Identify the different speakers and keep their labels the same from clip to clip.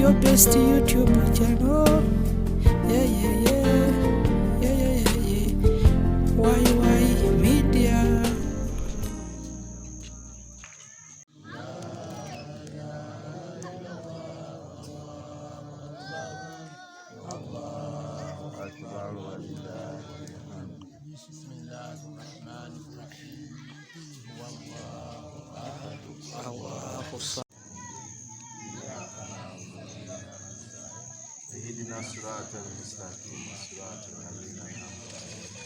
Speaker 1: Your best YouTube channel. Yeah. YY Media.
Speaker 2: اهدنا الصراط المستقيم صراط الذين أنعمت عليهم.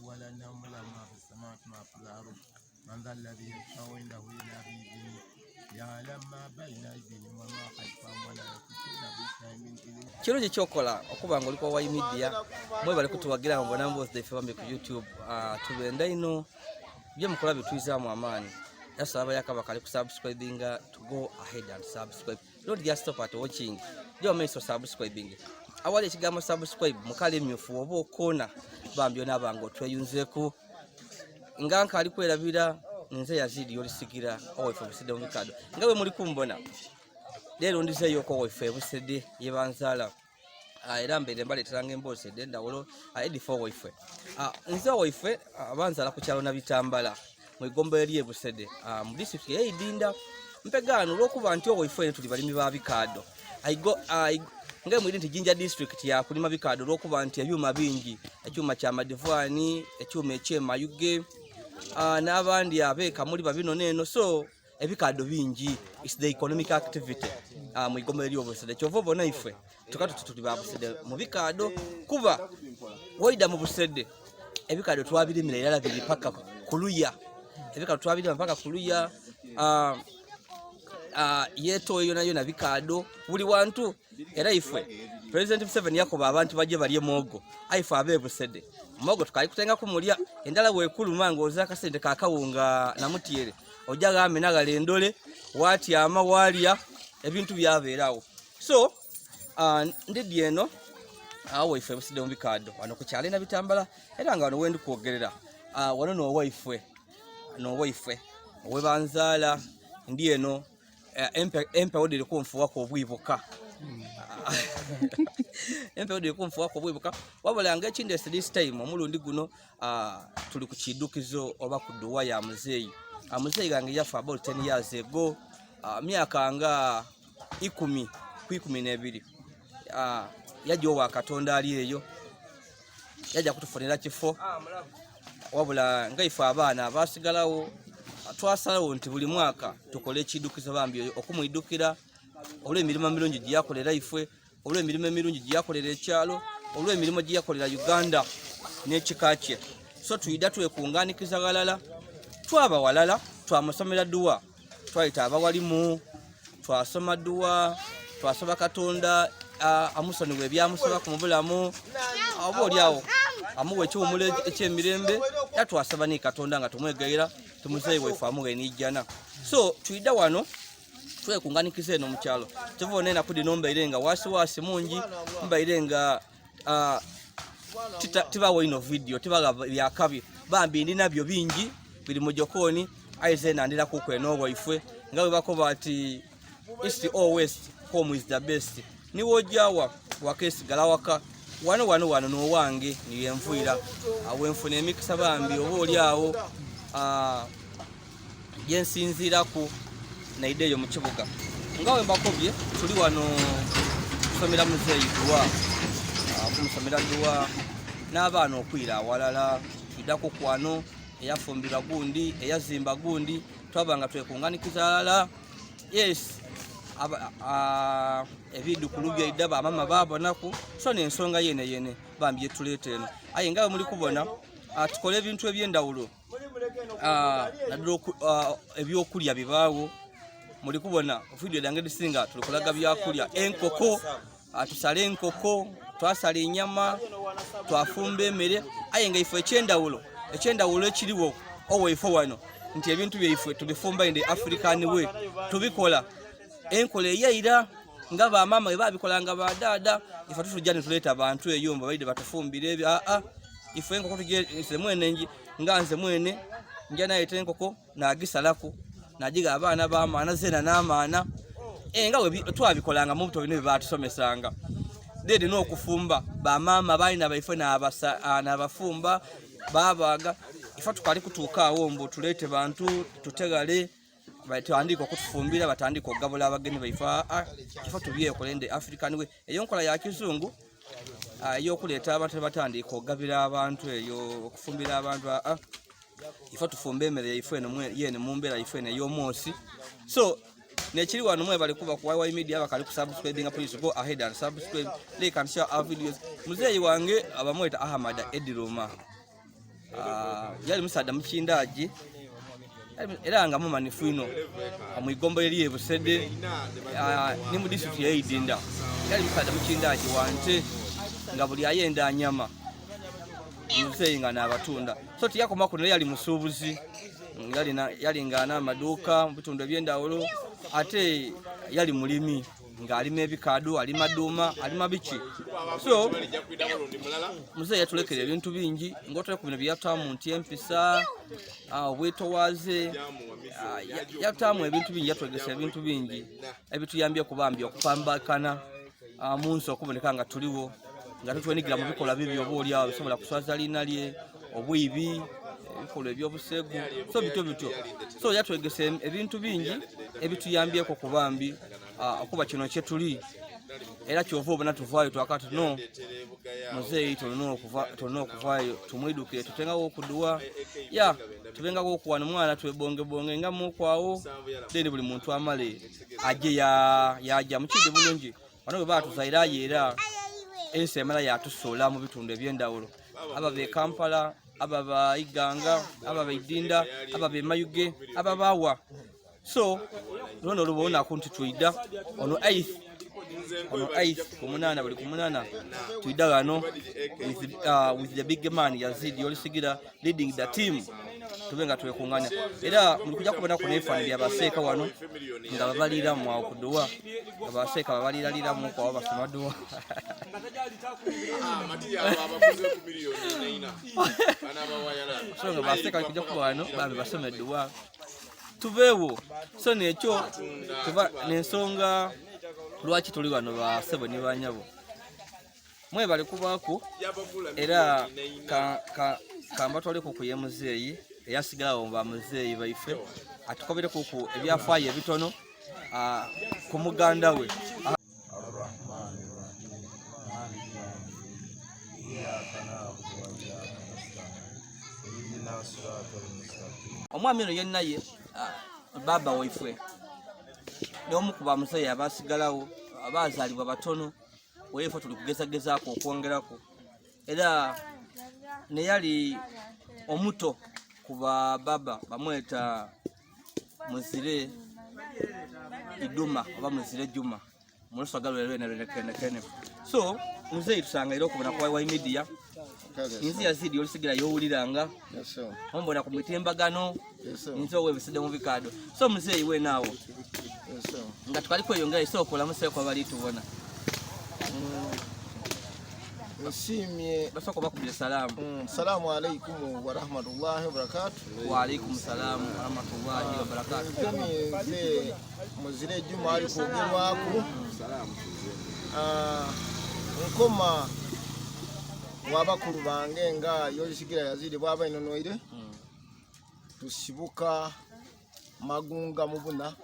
Speaker 3: ولا نوم له ما في السماوات ما في الأرض، من ذا الذي يشفع عنده إلا بإذنه، يعلم ما بين أيديهم وما خلفهم ولا يحيطون بشيء من علمه.
Speaker 4: Kirungi kyokola okuba nga oli kwa Y Media. Mwebale kutuwagira mubona mboozi zaife bambi ku YouTube. Tubenda ino byemukola bitwizaamu amaanyi. Yasaba yakaba kali kusubscribinga to go ahead and subscribe, don't just stop at watching, jo maiso subscribing. Awali ekigambo subscribe mukala emyufu oba okoona bambi onaaba nga otweyunzeeku nga nkaali kwerabira. Nze Yazidi olisigira owaife Obusidde mubikado nga bwe muli kumbona leero ndizeeyoko owaife Ebusede yebanzaala. Era mbeere mbaleeteranga emboozi ed'endawulo edifa owaife. Nze owaife banzaala ku kyalo Nabitambala mu igombo eri Ebusede mu disitulikiti ey'Eidinda. Mpegaano olw'okuba nti owaife ene tuli balimi ba bikaado, nga mwiri nti Jinja District yakulima bikaado olw'okuba nti ebyuma bingi, ekyuma kya madivaani, ekyuma ekyemayuge, n'abandi abeekamuli babino neeno, so ebikaado bingi is the economic activity mu igombo ery'Obusede. Kyova obona ife tuka tuti tuli ba Busede mu bikaado, kuba waida mu Busede ebikaado twabirimira irala biri paka kuluya, ebikaado twabirima paka kuluya. Yeto eyo nayo nabikaado buli wantu. Era ifwe President Museveni yakoba abantu bajje balye mwogo, aife abe Busede mwogo tukali kutenga kumulya endala wekuluma ng'oza akasente kakawunga namutyere ojja gambe nagala endole watyama walya ebintu byabeerawo. So ndidi eno awo ife Busede mu bikaado wano ku kyalo Nabitambala, era nga wano wendi kwogerera wano n'owaife n'owaife owebanzaala. Ndi eno empewo dhiri kunfuwako obwibuka, empewo dhiri kunfuwako obwibuka. Wabula nga ekindese this time omulundi guno, tuli ku kidukizo oba ku dduwa ya muzeeyi. Muzeeyi gange yafa about 10 years ago, myaka nga 10 ku 12. Yajja owa Katonda ali eyo yajja kutufunira kifo, wabula nga ife abaana abasigalawo twasalawo nti buli mwaka tukole ekidukizo bambi okumwidukira olw'emirimu emirungi gye yakolera ife, olw'emirimu emirungi gye yakolera ekyalo, olw'emirimu gye yakolera Uganda n'ekika kye. So tuyida twekunganikiza ghalala, twaba walala, twamusomera dduwa, twayita abawalimu, twasoma dduwa, twasaba Katonda amusonyiwe ebyamusobako mu bulamu, oba oli awo amuwa ekiwumulo ekyemirembe. Era twasaba ni Katonda nga tumwegayira tumuzeeyi waife amuwe nijjana. So tuyida wano twekunganikiza eno mukyalo. Tuvona enaku dino mbaire nga wasiwasi mungi, mbaire nga tibawo ino video tibaga byakabi bambi ndi nabyo bingi biri mu jokoni aize nandira kuko eno waifwe nga bwe bakoba ati east or west, home is the best. Niwojjawa wakesigala waka wano wano wano nowange niyenvuira awenfuna emikisa bambi oba oli awo gyensinziiraku naide eyo mu kibuga. Nga we mbakobye tuli wano kusomera muzeeyi duwa, kumusomera duwa n'abaana okwira awalala twidako kwano eyafumbirwa gundi eyazimba gundi twaba nga twekunganikiza alala. Yes, ebidukulu byaida bamama babonaku, so n'ensonga yene yene bambi yetuleeta eno. Aye nga bwe muli kubona, tukole ebintu ebyendawulo, naddala ebyokulya bibaawo. Muli kubona vidiyo dange edisinga tulikolaga byakulya, enkoko, tusale enkoko, twasala enyama, twafumba emmere. Aye nga ifo ekyendawulo ekiriwo owaifo wano nti ebintu byaife tubifumba in the African way, tubikola enkola eyaira. Nga bamaama bwe babikolanga badaada, ife tutujja nituleeta bantu eyo mbu baide batufumbire ebyo. Aa, ife enkoko tuje nze mwene nga nze mwene nja nayeta enkoko nagisalaku nagiga abaana bamaana zena n'amaana nga bwe twabikolanga mu buto bino bye batusomesanga. Then n'okufumba bamaama balina baife n'abafumba babaga. Ife tukali kutuuka awo mbu tuleete bantu tutegale batandika okutufumbira, batandika okugabula abagenyi baife. Ife tubyekole nde African way. Eyo nkola ya kizungu ey'okuleeta abantu batandika okugabira abantu eyo okufumbira abantu. Ife tufumba emmere yaife eno yene mu mbeera yaife eno ey'omwosi. So nekiri wano, mwebale kuba ku YY Media. Abakali ku subscribing, please go ahead and subscribe, like and share our videos. Muzeeyi wange abamweta Ahmad Ediruma. Yali musaadha mukindaaji era nga mumanifu ino mwigombo eri ebusede ni mu disitulikiti y'eidinda. Yali musaadha mukindaaji wante nga buli ayenda nyama muzeeyi nga n'abatunda. So tiyakoma kuno, yali musuubuzi, yali nga n'amaduuka mu bitundu eby'endawulo, ate yali mulimi ng'alima ebikaado, alima duuma, alima biki. So muzeeyi yatulekera ebintu bingi ng'otole ku bino byeyataamu nti empisa, obwetowaaze, yataamu ebintu bingi, yatwegesa ebintu bingi ebituyambye okubambi okupambakana mu nsi, okuboneka nga tuliwo nga tutwenigira mu bikolwa bibi oba oliawo bisobola kuswaza liina lye, obwibi, ebikolwa ebyobuseegu, so bityo bityo. So yatwegesa ebintu bingi ebituyambyeko kubambi okuba kino kyetuli. Era kyova obona tuvaayo twakati no muzeeyi tulina okuvaayo tumwidukire, tutengawo okuduwa ya tubengawo okuwana omwana twebongebonge nga mukwawo, then buli muntu amale aje yajja mukidde bulungi. Wano bwe batuzaira aye era ensi emala yatusoola mu bitundu ebyendawulo, aba be Kampala, aba ba Iganga, aba ba Idinda, aba be Mayuge, aba bawa. So luno olubonaku nti twida ono 8th, ono 8th ku 8, buli ku 8 twida wano with the big man Yazid Olisigira leading the team, tube nga twekunganya. Era muli kujja kubona ku nefaani byabaseeka wano nga babaliramu awo ku duwa, nga baseeka babaliraliramu kwawo basoma duwa. So nga baseeka bali kujja kuba wano bambi basoma edduwa tubeewo. So nekyo tuba nensonga lwaki tuli wano. Basebo ne banyabo, mwebale kubaako. Era kambatwaleko ku ye muzeeyi eyasigalawo ba muzeeyi baife, atukobereko ku ebyafaayo ebitono ku muganda we.
Speaker 2: الرحمن الرحيم مالك يوم الدين إياك نعبد وإياك نستعين اهدنا الصراط المستقيم.
Speaker 4: Omwami ono yennaye baaba waifwe n'omu ku bamuzeeyi abasigalawo abazaalibwa batono weefo tuli kugezagezaako okwongerako. Era neyali omuto ku ba baba bamweta Muzire Iduma oba Muzire Juma mulusoga lwelwenekenekene. So muzeeyi tusanga era okubona ku YY Media, nzi Yazidi Olusigira yowuliranga ombona ku mitimbagano, nze owebiside mu bikaado. So muzeeyi wenaawo nga tukali kweyongera, isooka olamuseeko abali tubona.
Speaker 3: Nsiimye.
Speaker 4: Basooka bakubira salaamu.
Speaker 3: Salamu alaikum warahmatullahi wabarakatu.
Speaker 4: Waalaikum salaamu warahmatullahi wabarakatu.
Speaker 3: Nze nze Muzire Juma ali kwogerwaku. Nkoma wabakulu bange nga Yolisigira Yazidi bwaba enonoire, tusibuka Magunga mubuna.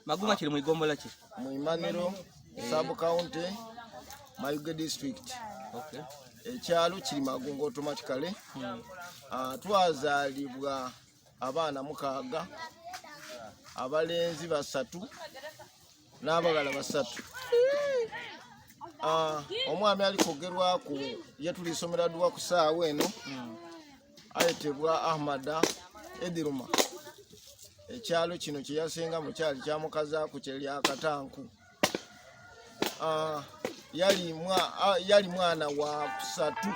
Speaker 4: Magunga kiri mu igombola ki?
Speaker 3: Mu Imaniro sub county, Mayuge district. Ekyalo kiri Magunga automatically. Twazaalibwa abaana 6, abalenzi 3 n'abagala 3. Omwami ali kwogerwaku ye tulisomera dduwa ku saawa eno ayetebwa Ahmada Ediruma. Ekyalo kino kye yasenga mu kyali kyamukazaaku kyeryakatanku. Yali mwana wa kusatu.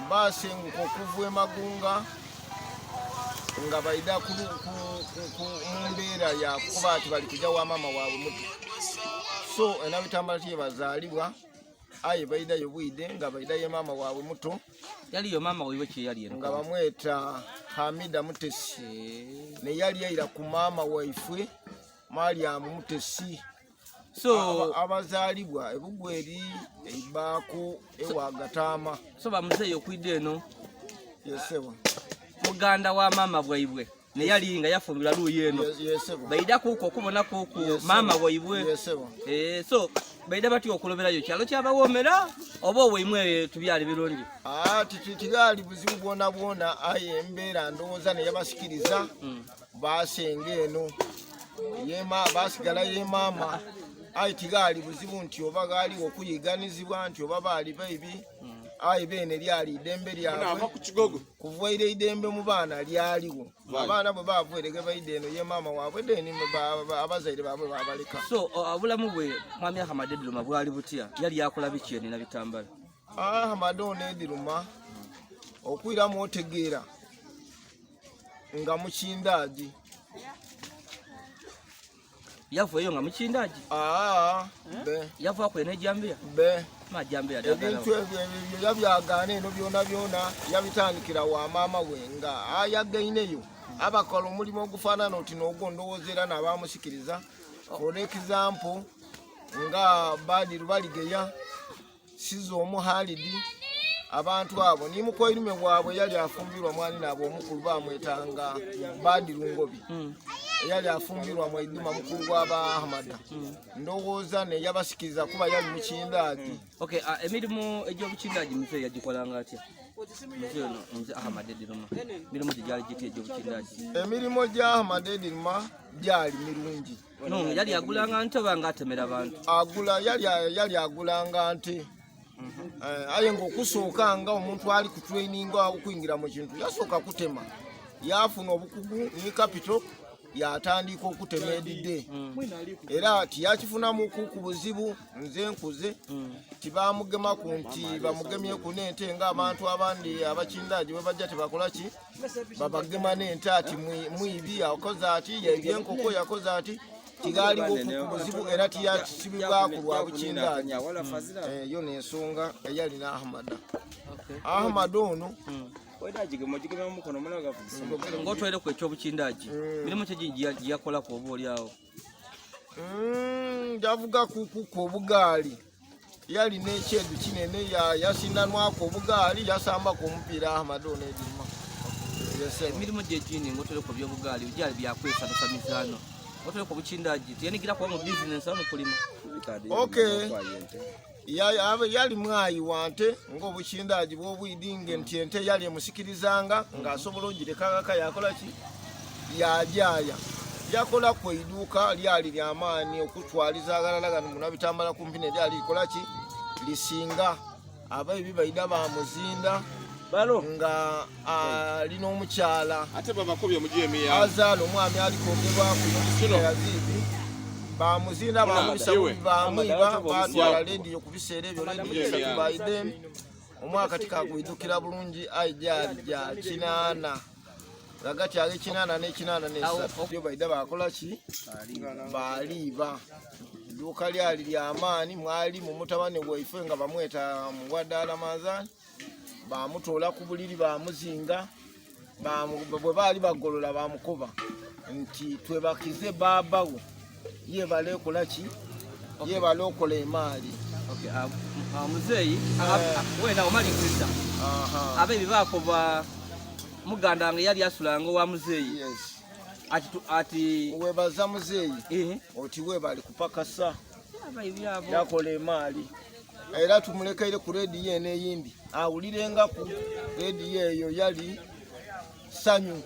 Speaker 3: Basenguka okuva e Magunga.
Speaker 2: Nga baida mu mbeera yakuba ati bali kuja wa maama waabwe muto. So enabitambala tiye bazaalibwa, aye baidayo bwide nga baidayo maama waabwe muto.
Speaker 4: Yaliyo maama wiwe kyeyali eno?
Speaker 2: Nga bamweta Hamida Mutesi, neyali yaira ku maama waifwe Mariamu Mutesi.
Speaker 4: So
Speaker 2: abazaalibwa ebugweri eibaako ewagataama.
Speaker 4: So bamuzeeyi okwidda eno?
Speaker 2: Yesebo.
Speaker 4: Muganda wa maama bwaibwe neyali nga yafumbirwa luuyi eno?
Speaker 2: Yesebo.
Speaker 4: Baida kuku okubona kuku
Speaker 2: Yes,
Speaker 4: maama waibwe?
Speaker 2: Yesebo.
Speaker 4: So baida batya okuloberayo? Kyalo kyabawoomera oba owaimwe tubyali birungi?
Speaker 2: Tigaali buzibu bwona bwona, aye embeera ndowooza neyabasikiriza basenga eno basigala ye maama, aye tigaali buzibu nti oba gaaliwo okuyiganizibwa nti oba baali baibi, aye beene lyali idembe lyabwe. Kuvaire idembe mu baana lyaliwo, abaana bwe bavuerege baida eno ye maama waabwe, then abazaire baabwe babaleka.
Speaker 4: So obulamu bwe mwami Ahamad Ediruma bwali butya? Yali yakola biki eno Nabitambala?
Speaker 2: Ahamad ono Ediruma okwiramu otegeera nga mukindaaji.
Speaker 4: Yava eyo nga mukindaaji?
Speaker 2: Be.
Speaker 4: Yavaako eno ejambiya?
Speaker 2: Be.
Speaker 4: Majambiya.
Speaker 2: Ebintu ebyo ebyo yabyagaana eno byona byona, yabitandikira wa maama we nga ayagaineyo abakola omulimu ogufaanana oti n'ogwo, ndowooza era n'abamusikiriza. For example, nga Badiru Baligeya, Siza Omuhalidi, abantu abo ni mukoirume bwabwe yali afumbirwa mwani nabo omukulu bamwetanga Badiru Ngobi, eyali afumbirwa Mwaiduma mukulu gwaba Ahmada, ndowooza neyabasikiriza kuba yali mukindaaji.
Speaker 4: Okay, emirimu egy'obukindaaji muzeeyi yagikolanga atya? Muzeeyi ono, nze Ahamad Ediruma, emirimu gye gyali gitya egy'obukindaaji?
Speaker 2: Emirimu gya Ahmad Ediruma gyali mirungi.
Speaker 4: No, yali agulanga nte oba nga atemera abantu?
Speaker 2: Agula, yali agulanga nte. Aye ngaokusooka nga omuntu ali ku traininga okuyingira mu kintu, yasooka kutema, yafuna obukugu ni capital, yatandika okutema edidde, era tiyakifunamuku ku buzibu. Nze nkuze tibamugemaku nti bamugemyeku n'ente ng'abantu abandi abakindaaji bwe bajja tebakola ki, babagema n'ente ati mwibi, akoze ati, yaibye enkoko, yakoze ati. Tigaaliwo ku buzibu era tiyakisibibwaku lwa bukindaaji. Yo n'ensonga eyali n'Ahmada, Ahmada ono.
Speaker 4: Ng'otwaireku ekyobukindaaji, mirimu ki egindi gyeyakolaku oba oli awo?
Speaker 2: Yavuga kukuka obugaali, yali n'ekyedu kinene, yasindanwako obugaali, yasambako omupiira Ahmad ono Ediruma.
Speaker 4: Emirimu gye egindi ng'otwaireku ebyobugaali gyali byakwesanusa mizaano, ng'otwaireku obukindaaji, tiyanigira kuba mu bizinensi oba mu kulima?
Speaker 2: Okay, yali mwayi wa nte ng'obukindaaji bw'obwidi nge nti ente yali emusikirizanga ng'asobola ogirekagaka yakola ki, yajaaya. Yakolaku eiduuka lyali lyamaanyi okutwaliza agalala gano munabitambala kumpi ne lyali likola ki, lisinga abaibi baida bamuzinda nga alina omukyala
Speaker 5: ate babakubye mugyemiya
Speaker 2: azaala omwami alikwogerwaku Yazidi, bamuzinda, bamubisa
Speaker 5: Iwe.
Speaker 2: bubi, bamwiba, batwala lediyo ku biseera ebyo, lediyo esatu baiden omwaka tikagwidukira bulungi, ayi gyali gya 80 gagati ag'e 83 yo baida bakola ki, baliiba edduuka lyali lyamaanyi, mwali mu mutabani waife nga bamweta Muwadaala Manzani, bamutoola ku buliri bamuzinga, bwe baali bagolola bamukuba nti twebakize baabawo yebale ekola ki, yebale okola emaali.
Speaker 4: Okay, muzeeyi wena omaliriza, abebi bakoba muganda wange yali asulanga owa muzeeyi ati ati
Speaker 2: webaza muzeeyi oti webali kupakasa
Speaker 4: Abaibi abo.
Speaker 2: Yakola emaali era tumulekeire ku rediyo eno eyindi awulirengaku rediyo eyo yali sanyu.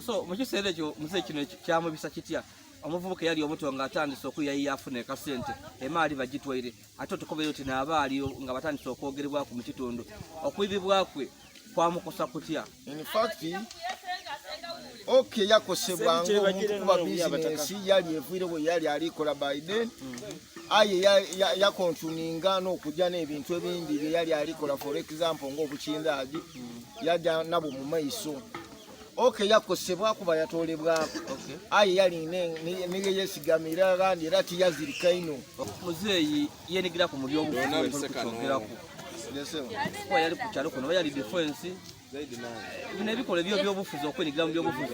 Speaker 4: So mu kiseera ekyo muzeeyi kino kyamubisa kitya? Omuvubuka eyali omuto ng'atandise okuyayiya afuna ekasente, emaali bagitwaire, ate otukobeyo ti n'abaaliyo nga batandise okwogerebwaku mu kitundu, okwibibwa kwe kwamukosa kutya?
Speaker 2: In fact, okay, yakosebwa ng'omuntu kuba bizinensi yali eviire bwe yali alikola by then, aye yakontuninga n'okujja n'ebintu ebindi bye yali alikola, for example ng'obukindaaji yajja nabwo mu maiso. Okay, yakosebwa kuba yatoolebwako. Aye yali neyesigamira gandi era tiyazirika ino.
Speaker 4: Muzeeyi yenigira ku mu byobufuzi kukyogeraku kuba yali ku kyalo kuno oba yali defense bino ebikola ebyo byobufuzi okwenigira mu byobufuzi.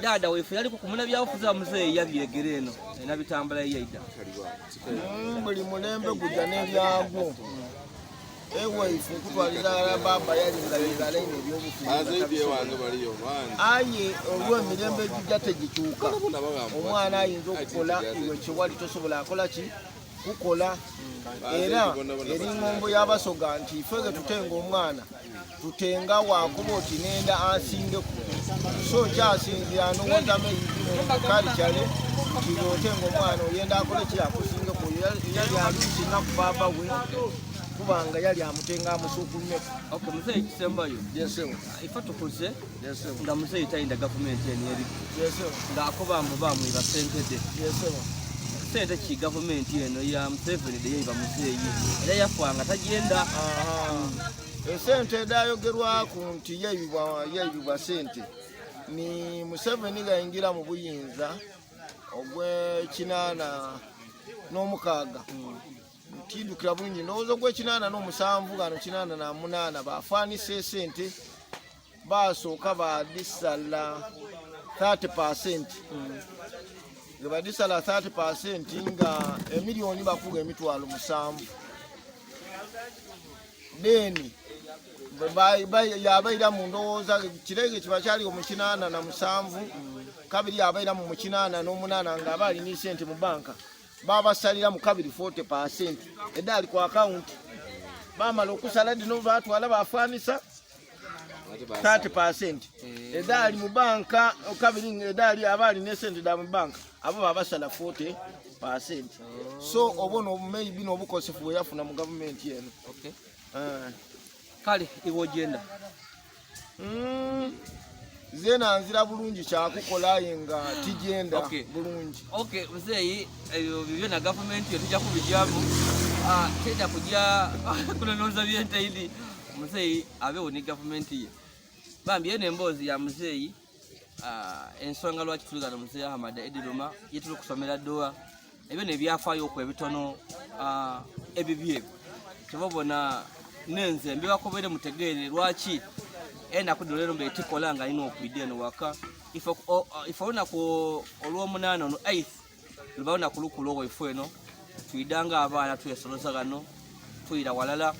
Speaker 4: Dada wefe yaliko kumuna byabufuzi wa muzeeyi yabyegera eno enabitambula yeyaida.
Speaker 2: Buli mulembe gujja n'ebyagwo. Ewaife okutwaliza baba yali nga yegala ino ebyobufuzi. Aye olw'emirembe egijja tegikyuka, omwana ayinza okukola iwe kyewali tosobola akola ki kukola. Era eri ngombo y'abasoga nti ife ge tutenga omwana tutenga wakuba oti nenda ansingeku, so kyasinzira ndowooza mukalikyale nti bw'otenga omwana oyenda akole ki akusingeku. Yali alusinga ku baaba we kubanga yali amutenga amusuukulumeko.
Speaker 4: Okay, muzeeyi kisembayo.
Speaker 2: Yesewo.
Speaker 4: Ife tukuze
Speaker 2: Yesewo.
Speaker 4: nga muzeeyi tayinda gavumenti eno eri
Speaker 2: Yesewo.
Speaker 4: ng'akoba mbu bamwiba sente de.
Speaker 2: Yesewo.
Speaker 4: Sente ki gavumenti eno ya Museveni de yeyiba muzeeyi era yafanga tagenda.
Speaker 2: Esente edayogerwaku nti yeyibwa sente ni Museveni gayingira mu buyinza ogw'86 ntidukira bulungi ndowooza ogw'87 gano 88 bafaanisa esente basooka badisala 30%. Ge badisala 30% nga emiliyoni bakuga 700,000. Deni yabaira mu ndowooza kirege kiba kyaliwo mu 87 kabiri yabaira mu 88 nga aba alina esente mu banka babasalira mu kabiri 40% edaali ku akawunti bamala okusala dino batwala bafaanisa 30% edaali mu banka kabiri edaali aba alina esente da mu banka abo babasala 40%. So obona maybe n'obukosefu bwe yafuna mu gavumenti eno.
Speaker 4: Okay. Kale iwe ogenda.
Speaker 2: Zena nzira bulungi kyakukola aye nga tigenda bulungi.
Speaker 4: Okay, muzeeyi ebyo bibyo na gavumenti yo tujja kubijjamu. Tejja kujja kulonooza by'enteidi. Muzeeyi abeewo ne gavumenti ye. Bambi eno emboozi ya muzeeyi, ensonga lwaki tuli gano muzeeyi Ahmad Eddie Luma ye tuli kusomera ddowa ebyo nebyafaayo okwo ebitono ebibye kyebabona nenze mbibakobere mutegeere lwaki enaku dino leero mbeetikola nga alina okwidda eno waka. Ife olunaku olw'omunaana ono 8 luba lunaku lukulu owaife eno twidda nga abaana twesoloza gano tuyira walala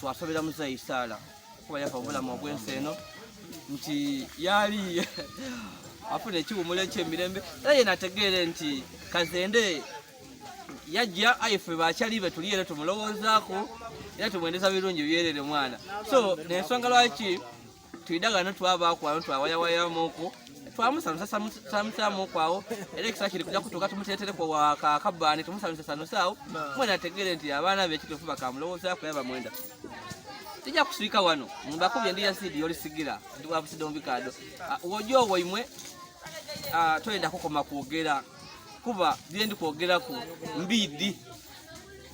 Speaker 4: twasobera muzeeyi Saala kuba yafa obulamu obw'ensi eno nti yali afuna ekiwumulo eky'emirembe era ye nategeere nti Kazende yajja ayife bakyali be tuli era tumulowoozaako era tumwendeza birungi byerere mwana. So n'ensonga lwaki twidagano twabakwano twawayawayamuku twamusanusasamusamuku awo era ekisa kiri kujja kutuuka tumuteetereko wakakabaani tumusanusasanusaawo mwena ategeere nti abaana be ekituufu bakamulowoozaako era bamwenda. Tijja kusirika wano mbakubye ndi Yazidi yolisigira ndi wabusidde mu bikaado. Wojja owaimwe toyenda kukoma kwogera kuba byendi kwogeraku mbiidi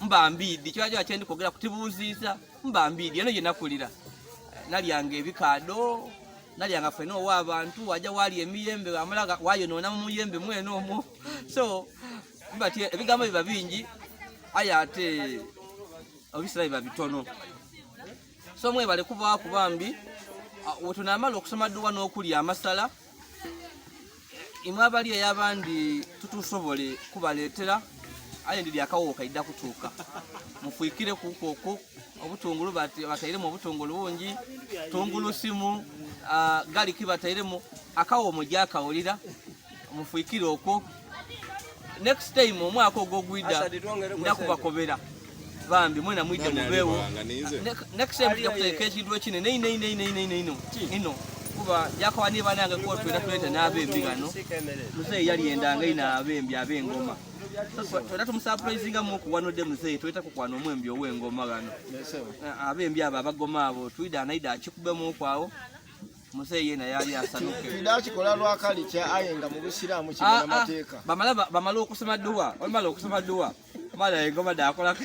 Speaker 4: mba mbiidi kiba kiba kyendi kwogeraku tibuuziiza mba mbiidi eno gye nakulira nalyanga ebikaado nalyanga ffena ow'abantu wajja waali emiyembe amala wayonoona mu muyembe mwene omwo. So biba ebigambo biba bingi aye ate ebisira biba bitono. So mwebale kubaako bambi wetunaamala okusoma dduwa n'okulya amasala imwe abali ey'abandi tutusobole kubaleetera aye ndiri akawowo kaidda kutuuka mufuikire kuko obutungulu batairemu obutungulu bungi tungulusimu galiki batairemu akawowo mujjakawulira mufuikire okwo. Next time omwaka ogwogwidda ndakubakobera bambi mwena mwidde mubeewo. Next time tujja kuteeka ekintu ekinene ino ino ino ino ino ino ino kuba jakawa ne banange kuba twena tuleeta n'abembi gano muzeeyi yalyendanga ino abembi ab'engoma. Twena tumusurprisingamu okuwanudde muzeeyi tweta kukwana omwembi ow'engoma gano abembi abo abagoma abo twida anaida akikubemu okwawo muzeeyi yena yali asanuke.
Speaker 2: Twida akikola lwakalikya aye nga mu busiraamu kibona mateeka.
Speaker 4: Bamala okusoma dduwa olumala okusoma dduwa mala engoma dakola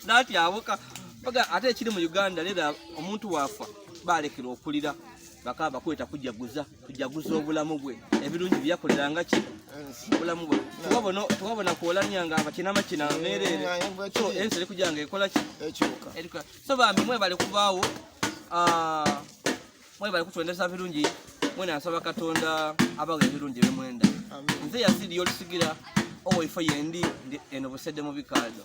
Speaker 4: natyabuka baga ate ekiri mu Uganda leero omuntu waafa balekera okulira. Bakaba bakweta kujaguza, tujaguza obulamu bwe, ebirungi byakoleranga ki obulamu bwe. Tuwabona kuolanya nga abakina makina meerere. So ensi eri kugira nga ekola ki?
Speaker 2: Ekyuka.
Speaker 4: Erikola. So bambi mwebale kubaawo, mwebale kutwendeza birungi, mwena nsaba Katonda abaga ebirungi ebimwenda.
Speaker 2: Amen.
Speaker 4: Nze Yazidi Olusigira, owaifo yendi ndi eno Busedde mu Bikaado.